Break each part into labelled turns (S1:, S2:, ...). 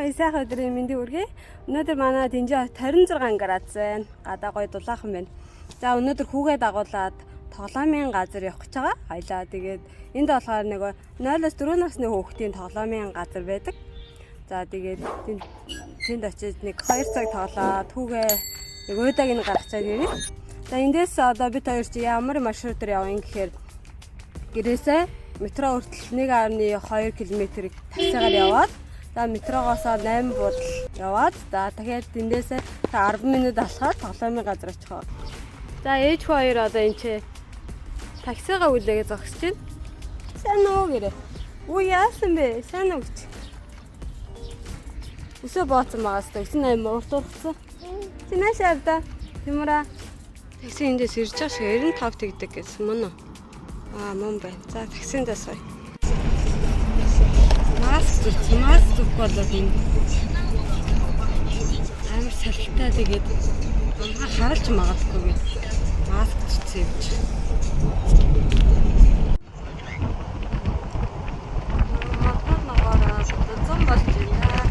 S1: Та сайхан өдрийн мэндийг хүргэе. Өнөөдөр манай Динжи 26 градус байна. Гадаа гоё дулаахан байна. За өнөөдөр хүүгээ дагуулад тоглоомын газар явах гэж байгаа. Хоёлаа тэгээд энд болохоор нөгөө 0-оос 4 насны хүүхдийн тоглоомын газар байдаг. За тэгээд тэнд очиж нэг 2 цаг тоглоод хүүгээ нэг уйдааг нь гаргачаад ирээ. За эндээс одоо бид хоёр чи ямар маршрутаар явна гэхээр гэрээсээ метро хүртэл 1.2 км таксигаар яваад за метрогоос 8 буудал яваад за дахиад тэндээсээ 10 минут алхаад тоглоомын газар очих. За ээж хүү хоёр одоо энэ чи таксигаа хүлээгээ зогсож байна. Сайн уу гэрээ. Үу яасан бэ? Сайн уу гэж. Өсөө бооцсон байгаас та өсөн 8 урт ургацсан. Чи наашаа авда. Тимура. Такси эндээс ирж байгаа шиг 95 тэгдэг гэсэн мөн үү? Аа мөн байна. За таксиндаа сууя. Маск зүгсэн. Маск зүггүй болоод энэ амар салхитай тэгээд амгаа харалж магадгүй гээд маск зүтсэн юм чи. Мотор ногоороо зам болж байна.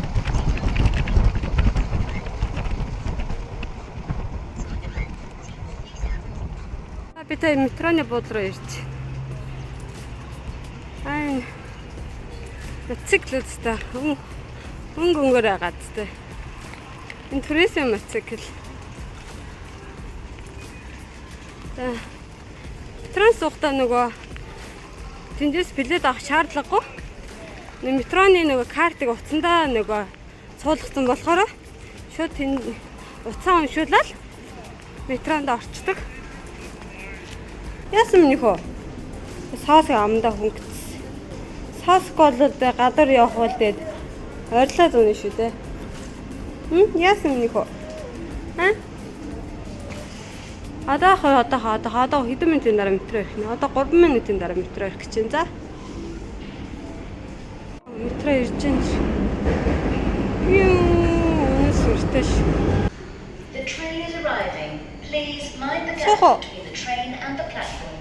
S1: Би та метроны буудлын руу ирж. Аа мотоцикл үстэй. Өнгө өнгөөр агаад үстэй. Энэ түрээсийн мотоцикл. За метрон суухдаа нөгөө тэндээс билет авах шаардлагагүй. Нэг метроны нөгөө картыг утсандаа нөгөө суулгацсан болохоор шууд тэнд утсаа уншуулаад метронд орчдөг. Яасан миний хөө? Саасыг амдаа хөнгөцсөн. Саасгүй бол гадар явах бол тэгээд ойрлоо зүүнэ шүү дээ. Хм? Яасан миний хөө? Аа? Одоо хоо одоо хоо одоо одоо хэдэн минутын дараа метро ирэх нэ? Одоо 3 минутын дараа метро ирэх гэж байна. За. Метро ирж байна. Юу, өнөөс сүртэй ш.
S2: The train is arriving. Please mind the
S1: Суух уу?
S2: gap between the train and the platform.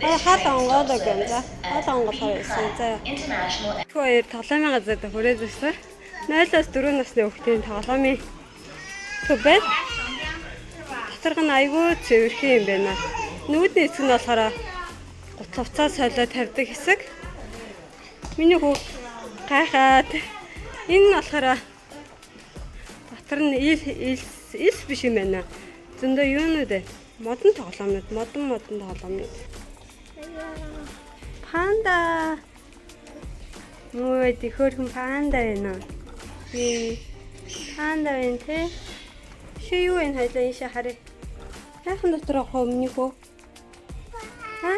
S1: Аа,
S2: This
S1: хаал
S2: train
S1: онгоолоо
S2: stops
S1: гэн за.
S2: service
S1: Хаал
S2: at
S1: онгоолгоо ирсэн. За.
S2: International
S1: Хүү хоёр тоглоомын газар хүрээд ирсэн. 0-оос 4 насны хүүхдийн тоглоомын төв байна. Доторх нь айгүй цэвэрхэн юм байна. Нүүдний хэсэг нь болохоор гутал хувцас солио тавьдаг хэсэг. Миний хүү гайхаад энэ нь болохоор дотор нь ил ил илс биш юм байна. Зөндөө юунууд вэ? Модон тоглоомнууд, модон модон тоглоомнууд. Панда. Муу тий хөөрхөн панда байна. Би панда байна те. Ши юу энэ хайлаа ийшээ харъя. Найхан дотор авах уу миний хөө? Ха?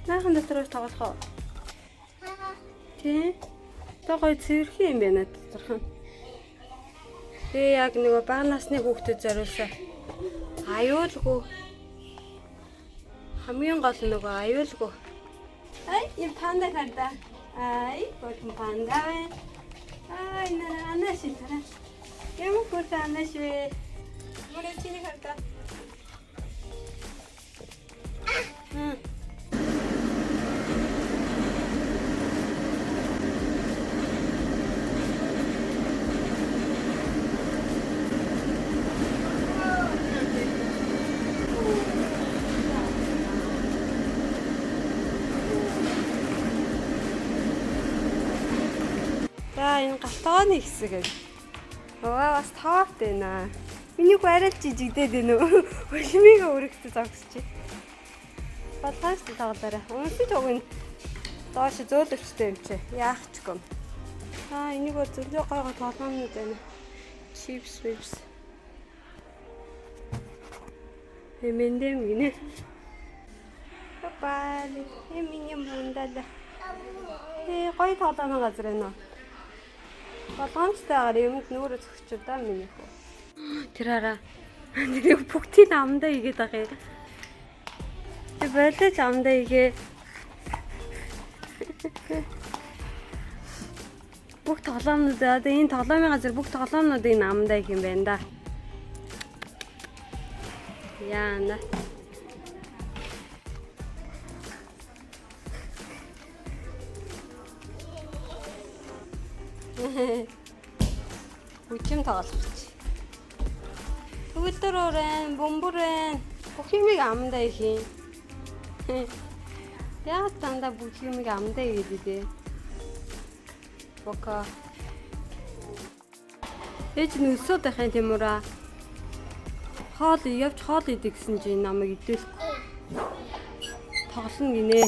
S1: Найхан дотор тоглох уу? Тий. Одоо гоё цэвэрхэн юм байна доторх нь. Тэгээ яг нөгөө бага насны хүүхдэд зориулсан. Аюулгүй. Хамгийн гол нь нөгөө аюулгүй. Ай, юм панда хардаа. Ай, хөөрхөн панда байна. Ай, наа анаш тараа. Ямар хөөрхөн анаш вэ? Мөрөө чиний хардаа. Хм. За энэ галтгооны хэсэг ээ. Өвөө бас тоорт байна. Миний хүү арай л жижигдээд байна уу? Хөлмийгөө өргөтө зогсчих. Болгоомжтой тоглоорой. Унсан ч уг нь доош зөөлөвчтэй юм чи. Яах чгүй. Аа энийг бол зөндөө гой гой тоглоомнууд байна. Чипс, випс. Эмэндэм гинэ. Бабай. Миний мандала. Э гоё тоглоомын газар байна уу? Болгоомжтойгоор юмд нүрэ зөгчөө да миний хүү. Тэр хараа. Тэр бүгдийг амдаа игээд байгаа юм. Тэр болооч амдаа игээ. Бүх тоглоомнууд одоо энэ тоглоомын газар бүх тоглоомнуудыг нь амдаа их юм байна да. Яана. Бүжим тоглох гэж. Төгөлдөр өрэн, бөмбөр байна. Бүх юмыг амандаа их юм. Яг дандаа бүх юмыг амандаа хийгээд идэв. Бока. Ээж нь өсөөд байх юм Тимура. Хоол явж хоол идэг гэсэн чинь намайг идүүлэхгүй. Тоглоно гинэ.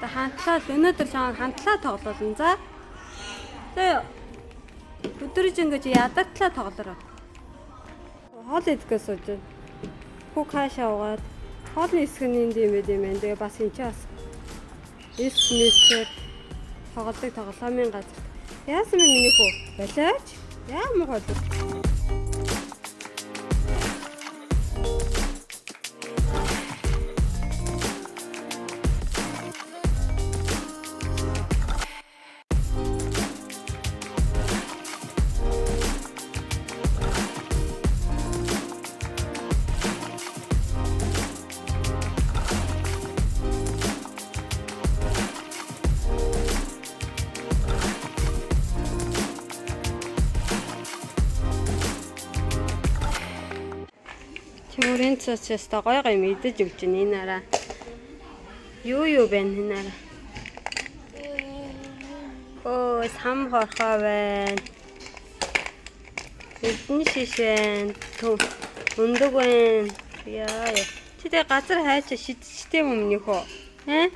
S1: Та хантлаа л өнөөдөр чамайг хантлаа тоглуулна за. За юу. Өдөрж ингэж ядартлаа тоглороо. Хоол идэх гэж сууж байна. Хүү каашаа угаад хоолны хэсэг нь энд юм байт юм байна. Тэгээ бас энэ ч бас эс мэсээр тоглодог тоглоомын газар. Яасан бэ миний хүү? Болооч. Яа муу хол. Тимурын цоц ёстой гой гой юм идэж өгч байна энэ араа. Юу юу байна энэ араа? Оо, сам хорхоо байна. Эрдэнэ шиш байна. Төв өндөг байна. Яа яа. Чи тэгээ газар хайчаа шидчихтэй юм миний хөө. Э?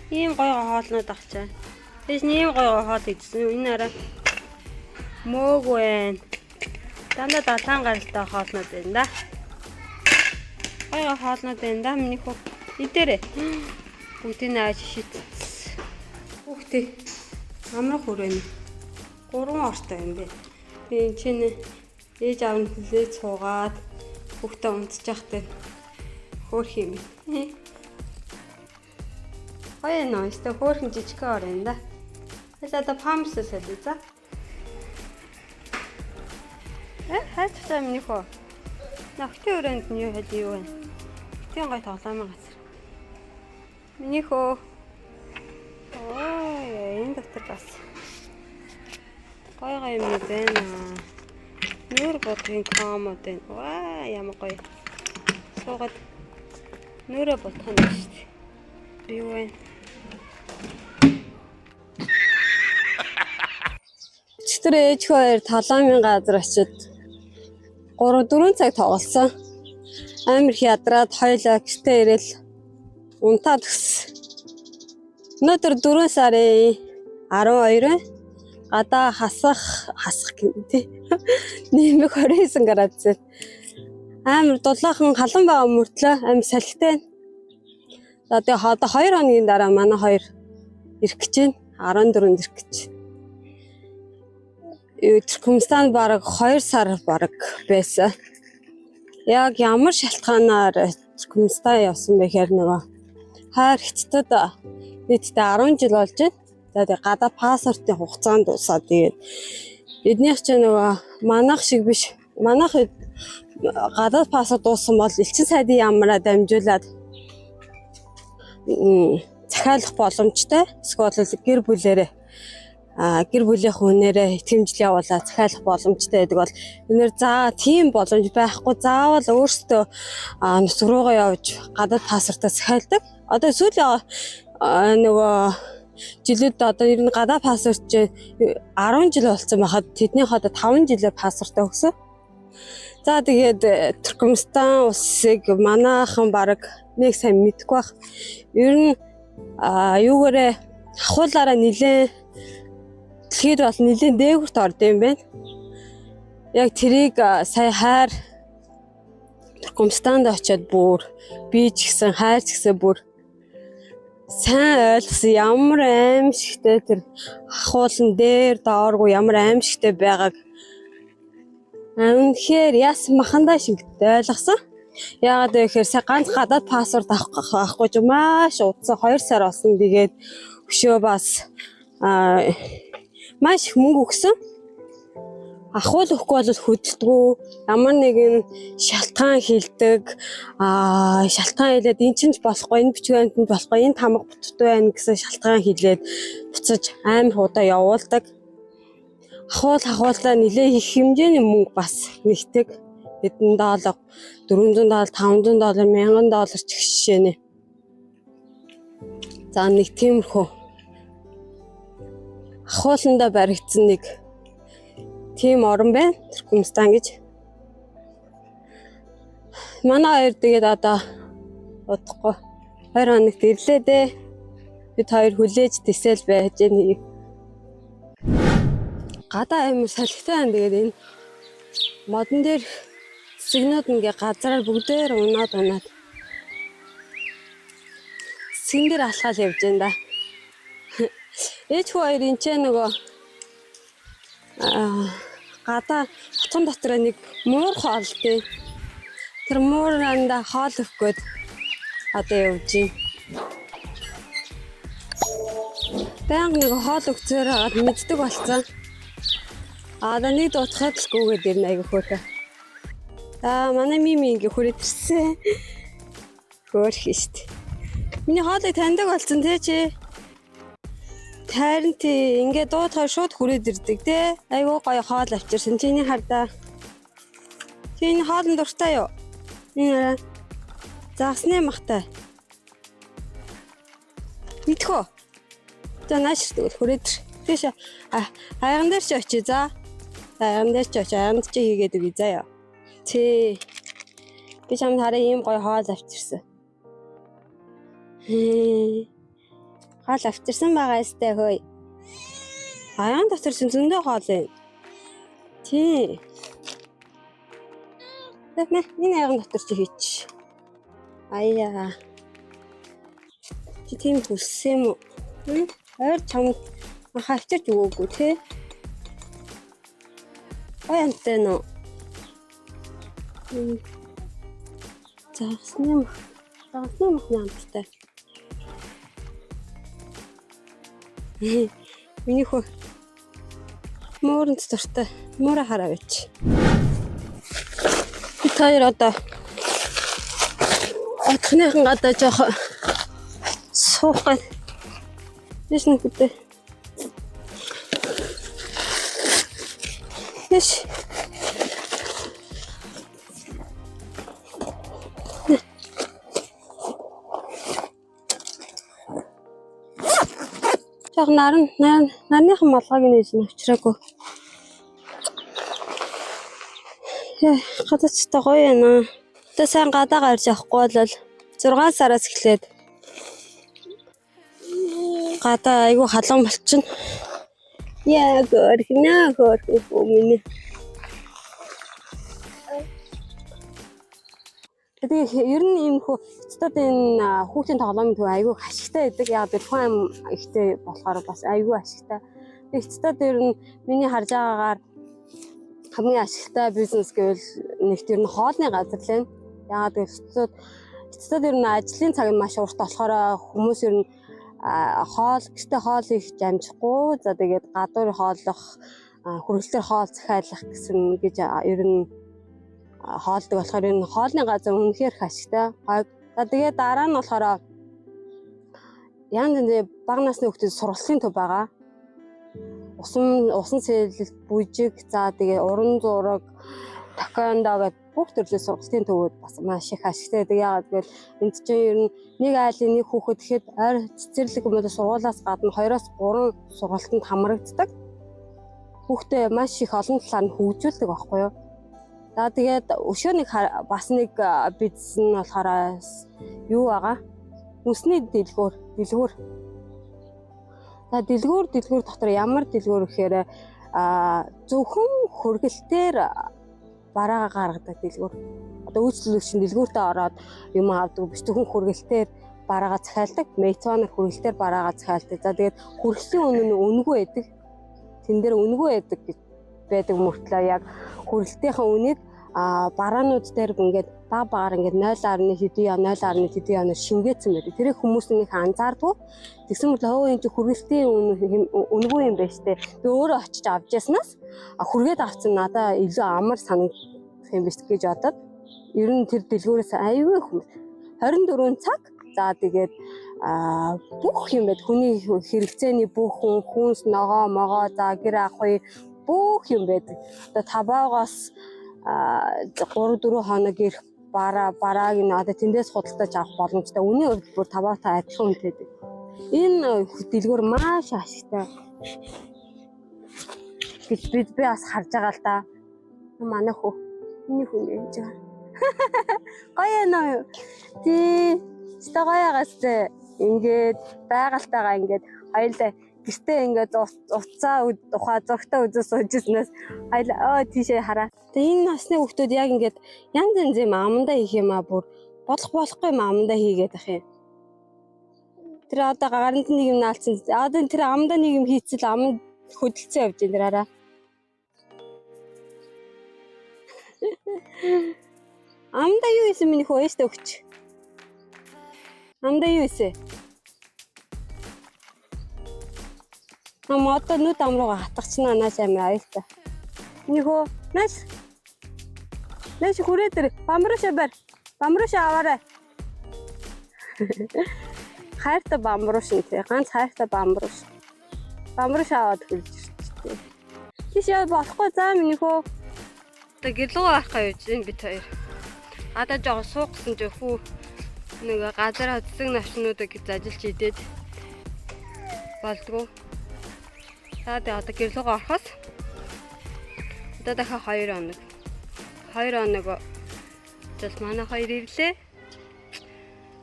S1: Ийм гой гой хоолнууд авчаа. Тэс ийм гой гой хоол идсэн. Энэ араа мөөг байна. Дандаа далайн гаралтай хоолнууд байна да. Гой гой хоолнууд байна да миний хөө. Идээрэй. Бүгдийг нааж шидчихсэн. Хүүхдээ амрах хүрээний. 3 ортой юм бэ. Би энэ чинь ээж аав нь хүлээж суугаад хүүхдээ унтчих хахтай хөөх юм. Гоё нөө, өстө хөөхөн жижигхэн ор юм да. Тэгэл одоо памс солио за. Э хайчтай миний хөө. Ногтын өрөөнд нь юу хэл юу вэ? Ногтын гой тоглоомын газар. Миний хөө. Оо, энэ дотор бас гой гой юм байна. Нүүр будгийн комод байна. Ваа, ямар гоё. Суугаад нүрэ будах юм байна шүү дээ. Юу вэ? Өчигдөр ээж хоёр тоглоомын газар очиж 3 4 цаг тоглосон. Амар их ядраад хоёлаа гэртээ ирээл унтаад өгсөн. Өнөөдөр 4 сарын 12 гадаа хасах хасах гэнэ тий. Нэмэх 29 градус. байна. Амар дулаахан халан байгаа мөртлөө амар салхитай байна. За тэгээ одоо 2 хоногийн дараа манай хоёр ирэх гэж байна. 14-нд ирэх гэж. Туркменистан бараг 2 сар бараг байсан. Яг ямар шалтгаанаар Туркменистан явсан бэ гэхээр нөгөө хайр хятадд нийтдээ 10 жил болж байна. За тэгээ гадаа паспортын хугацаанд дуусаад тэгээд эднийх ч нөгөө манайх шиг биш. Манайх гадаад паспорт дууссан бол элчин сайдын яамаараа дамжуулаад захиалах боломжтой. Эсвэл гэр бүлээрээ гэр бүлийн хүнээрээ итгэмжил явуулаад захиалах боломжтой гэдэг бол энээр за тийм боломж байхгүй заавал өөрсдөө нутг руугаа явж гадаад паспортоо захиалдаг. Одоо сүүлийн нөгөө жилүүд одоо ер нь гадаад паспорт чинь 10 жил болсон байхад тэднийх одоо 5 жилээр паспортоо өгсөн. За тэгээд Туркменистан улсыг манайхан бараг нэг сайн мэдэхгүй байх. Ер нь юугаарээ ахуулаараа нилээн дэлхийд бол нилээн дээгүүрт орд юм байна. Яг тэрийг сая хайр Туркменистанд очиод бүр би ч гэсэн хайр ч гэсэн бүр сайн ойлгосон ямар аимшигтэй тэр ахуулан дээр дооргүй ямар аимшигтэй байгааг үнэхээр яс махандаа шиг ойлгосон. Яагаад вэ гэхээр сая ганц гадаад паспорт авахгүй ч маш удсан 2 сар болсон. Тэгээд өшөө бас маш их мөнгө өгсөн. Ахуул өгөхгүй бол хөдөлдгөө, ямар нэгэн шалтгаан хилдэг, шалтгаан хэлээд эн чинь ч болохгүй, энэ бичгээр нь болохгүй, энэ тамга бүтдгүй байна гэсэн шалтгаан хэлээд буцаж амар худаа явуулдаг. Ахуул ахуулаа нилээ их хэмжээний мөнгө бас нэгдэг. Хэдэн доллар, 400 доллар, 500 доллар, 1000 доллар ч гэх жишээний. За нэг тиймэрхүү ахууландаа баригдсан нэг тийм орон байна. Туркменистан гэж. Манай хоёр тэгээд одоо удахгүй 2 хоногт ирлээ дээ. Бид хоёр хүлээж тэсэл байж гэнэ. Гадаа амар салхитай байна. Тэгээд энэ модон дээр цэцэгнүүд ингээ газраар бүгдээр унаад унаад цэцгэн дээр алхаал явж байна да. Ээж хүү хоёр энэ ч нөгөө гадаа хотон дотор нэг муур хоолтой. Тэр мууранда хоол өгөх гээд одоо явж байна. Баян нэг хоол өгцөөр хагаад мэддэг болсон. Аа да нэг дуутахад л гүгээд ирнэ айгу хөөрхөн. Аа манай мими ингээ хүрээд ирсэн. Хөөрхөн штт. Миний хоолыг таньдаг болсон тий чи. Харин тий ингээ дуутахаар шууд хүрээд ирдэг тий. Айгу гоё хоол авчирсан. Чиний хардаа. Чи энэ хоолнд дуртай юу? Энэ арай. Загсны махтай. Мэдэх үү? За нааш тэгвэл хүрээд ир. Тийш аян дээр ч очие за. Аян дээр ч очие. Аянд чи хийгээд өгье заяа. Тий. Би чамд хараа ийм гоё хоол авчирсан. Хоол авчирсан байгаа өстэй хөөе. Аян дотор чинь зөндөө хоол юм. Тий. Тэгмээ энэ аян дотор чи хийч. Аяа. Чи тийм хүссэн юм уу? Ойр чамд мах авчирч өгөөгүй те. Ой амтай нөө. Загсны мах. Загсны махны амттай. Миний хөө мууранд дуртай. Муураа хараа байж. Бид хоёр одоо отхныхан гадаа жоох суух гал. Тийш нүхтэй. Тийш. Жог наран наран нарныхан малгайг нээж авчираагүй. Яа, гадаачтай гоё яана. Одоо сайн гадаа гарч явахгүй бол 6 сараас эхлээд гадаа айгүй халуун болчихно. Яа, гөрхнө гөрхөө минь. Тэгээ ер нь ийм хүү хятадын энэ хүүхдийн тоглоомын төв айгүй ашигтай байдаг. Яг тэр тухайн ам ихтэй болохоор бас айгүй ашигтай. Тэгээ хятад ер нь миний харж байгаагаар хамгийн ашигтай бизнес гэвэл нэгт ер нь хоолны газар л байна. Яагаад гэвэл хятадд ер нь ажлын цаг нь маш урт болохоор хүмүүс ер нь хоол гэртээ хоол их амжихгүй. За тэгээд гадуур хооллох, хүргэлтээр хоол захиалах гэсэн гэж ер нь хоолдог болохоор энэ хоолны газар үнэхээр их ашигтай. За тэгээд дараа нь болохоор янз янзын бага насны хүүхдүүд сургалтын төв байгаа. Усан сэлэлт, бүжиг, за тэгээ уран зураг, такондо гэдэг бүх төрлийн сургалтын төвүүд бас маш их ашигтай байдаг. Яагаад гэвэл энд чинь ер нь нэг айлын нэг хүүхэд гэхэд ойр цэцэрлэг юм уу сургуулиас гадна 2-3 сургалтанд хамрагддаг. Хүүхдээ маш их олон талаар нь хөгжүүлдэг байхгүй юу? За тэгээд өшөө нэг бас нэг бизнес нь болохоор юу байгаа? Хүнсний дэлгүүр, дэлгүүр. За дэлгүүр дотор ямар дэлгүүр гэхээр зөвхөн хөргөлтөөр бараагаа гаргадаг дэлгүүр. Одоо үйлчлүүлэгч нь дэлгүүртээ ороод юм авдаг биш, зөвхөн хөргөлтөөр бараагаа захиалдаг. Meituan-аар хөргөлтөөр бараагаа захиалдаг. За тэгээд хөргөлийн үнэ нь үнэгүй байдаг. Тэн дээр үнэгүй байдаг гэж байдаг мөртлөө яг хөргөлтийнхээ үнийг Бараанууд дээр ингээд баг багаар ингээд 0.1 хэдэн яа 0.1 хэдэн яа шингээсэн байдаг. Тэрийг хүмүүс нэг анзаардгүй. Тэгсэн мэт хөө энэ чи хүргэлтийн үнэгүй юм байна штэ. Би өөрөө очиж авч яснаас хүргээд авсан надаа илүү амар санагдах юм биш гэж бодоод ер нь тэр дэлгүүрээс аюу хүмүүс 24 цаг за тэгээд бүх юм байд хүний хэрэгцээний бүх хүн хүнс ногоо могоо за гэр ахуй бүх юм байдаг. Одоо табаагаас 3 4 хоног ирэх бараа барааг нь одоо тэндээс худалдаж авах боломжтой. Үнийн хувьд бүр табаатай адилхан үнэтэй. Энэ дэлгүүр маш ашигтай гэж би бас харж байгаа л да. Манай хүү. Миний хүн яаж байгаа. Гоё нөө. Тий. Өстой гоё агаас ингээд байгальтайгаа ингээд хоёулаа гэртээ ингээд уцаа ухаа зургтаа үзээ сууж ирснээс хоёулаа оо тийшээ хараа. Тэгээ энэ насны хүүхдүүд яг ингээд янз янз юм амандаа хийх юм а бүр болох болохгүй юм амандаа хийгээд ах юм. Тэр одоо гаранд нэг юм наалцсан. Одоо тэр амандаа нэг юм хийцэл аманд хөдөлцөн явж энэ хараа. Амдаа юу исэн миний хөө ээжтэй өгч. Амдаа юу исэн? Ам одоо нүд ам руугаа хатгачнаа нааш амир аюултай. Миний хөө нааш. Нааш хүрээ дээр бамбрууша барь. Бамбрууша аваарай. Хайртай бамбрууш нь тий. Ганц хайртай бамбрууш. Бамбрууш аваад хүрч ирчихтэй. Тийш яа болохгүй заа миний хөө. Одоо гэрлүүг харах явж байна бид хоёр. Одоо жоохон суух гэсэн чи хүү нэг газар цэцэг навчнуудыг гэж ажиллаж идээд болдгоо. За тэгээ одоо гэрлүүг орохоос одоо дахиад 2 хоног. 2 хоног жил манай хоёр ирлээ.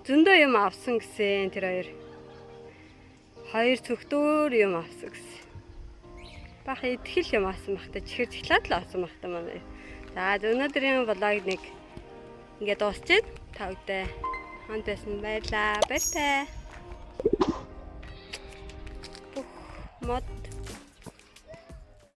S1: Зөндөө юм авсан гэсэн тэр хоёр. Хоёр цөгтөр юм авсан гэсэн. Бах итгэл юм авсан бах та чихэр чихлаад л авсан бах та манай. За өнөөдрийн влог нэг ингээд дуусчихъя. Та бүдээ хамт байсан баярлаа. Баяртай. Бүх мод